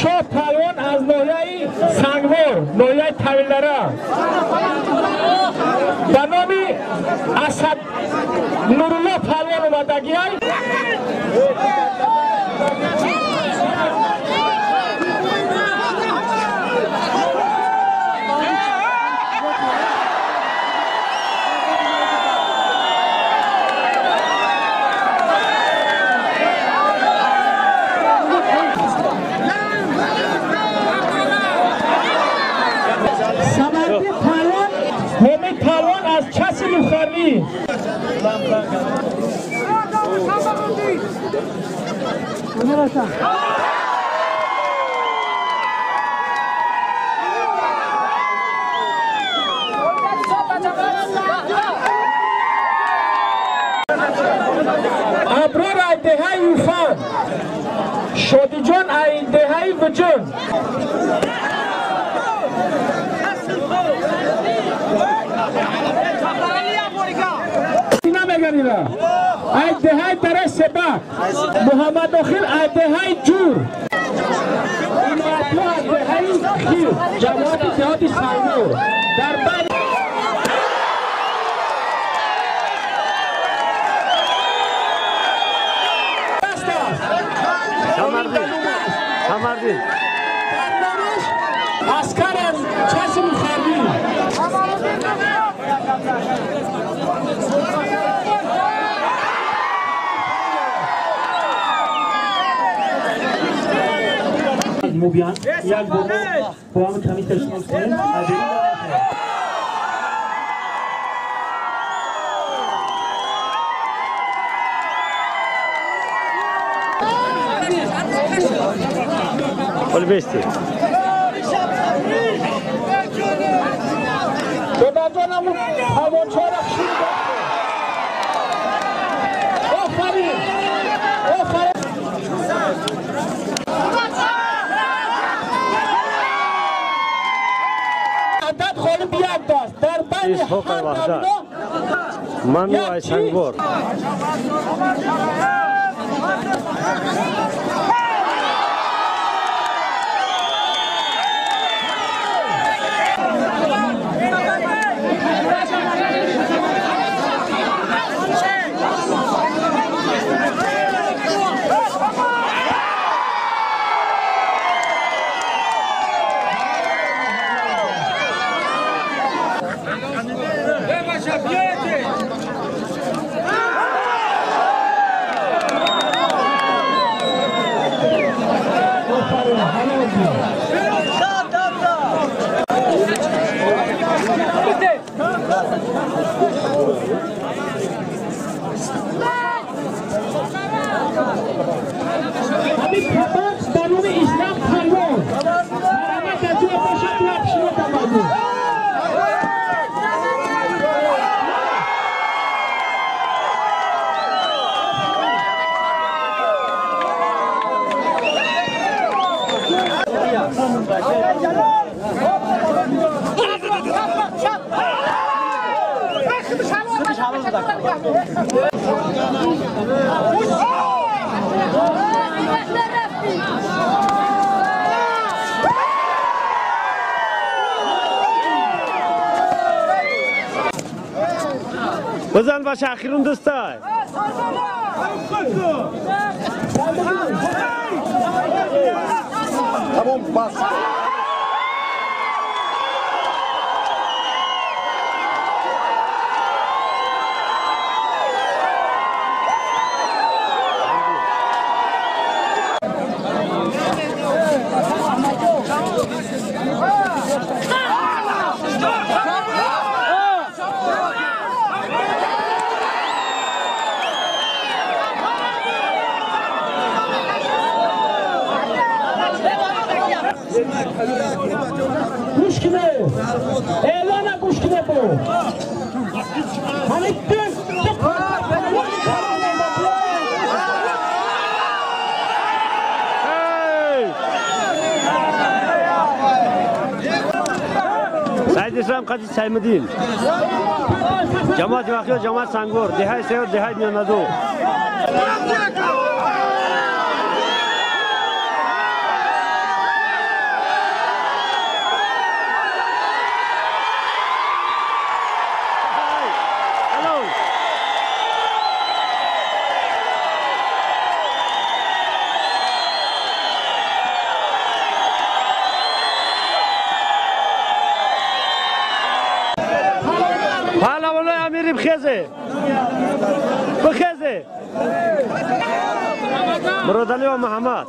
Шоҳ палвон аз ноҳияи Сангвор, ноҳияи Тавилдара ба номи Асад Нурулло палвон омадагиай. Аброр ай деҳаи Уфан, Шодиҷон ай деҳаи Вуҷун. Ай деҳаи Дараи Себак, Муҳаммад Охир ай деҳаи Ҷур, Иноятулло аз деҳаи Хир, ҷамоати деҳоти Сангвор. Дар байни аскар аз чашми мухаррӣ. Мубиян як бор бо ҳам комиссия шинос кунем. Додарҷонам палвончаро шир дод. Офарин! Офарин! Адад ғолиб як даст дар байни ҳар давло Ману ай Сангвор. Ислам палвон. Марҳамат, дар ҷоя бошад, лабшино дамаду. بزن باشه اخیرون دوستای تمام بس. گوش کنه اعلان گوش کنه بو همین سعید اسلام قاضی سایمدین جماعت واقعی جماعت سانگور دهای سیو دهای میاندو بخیزه بخیزه مراد علی و محمد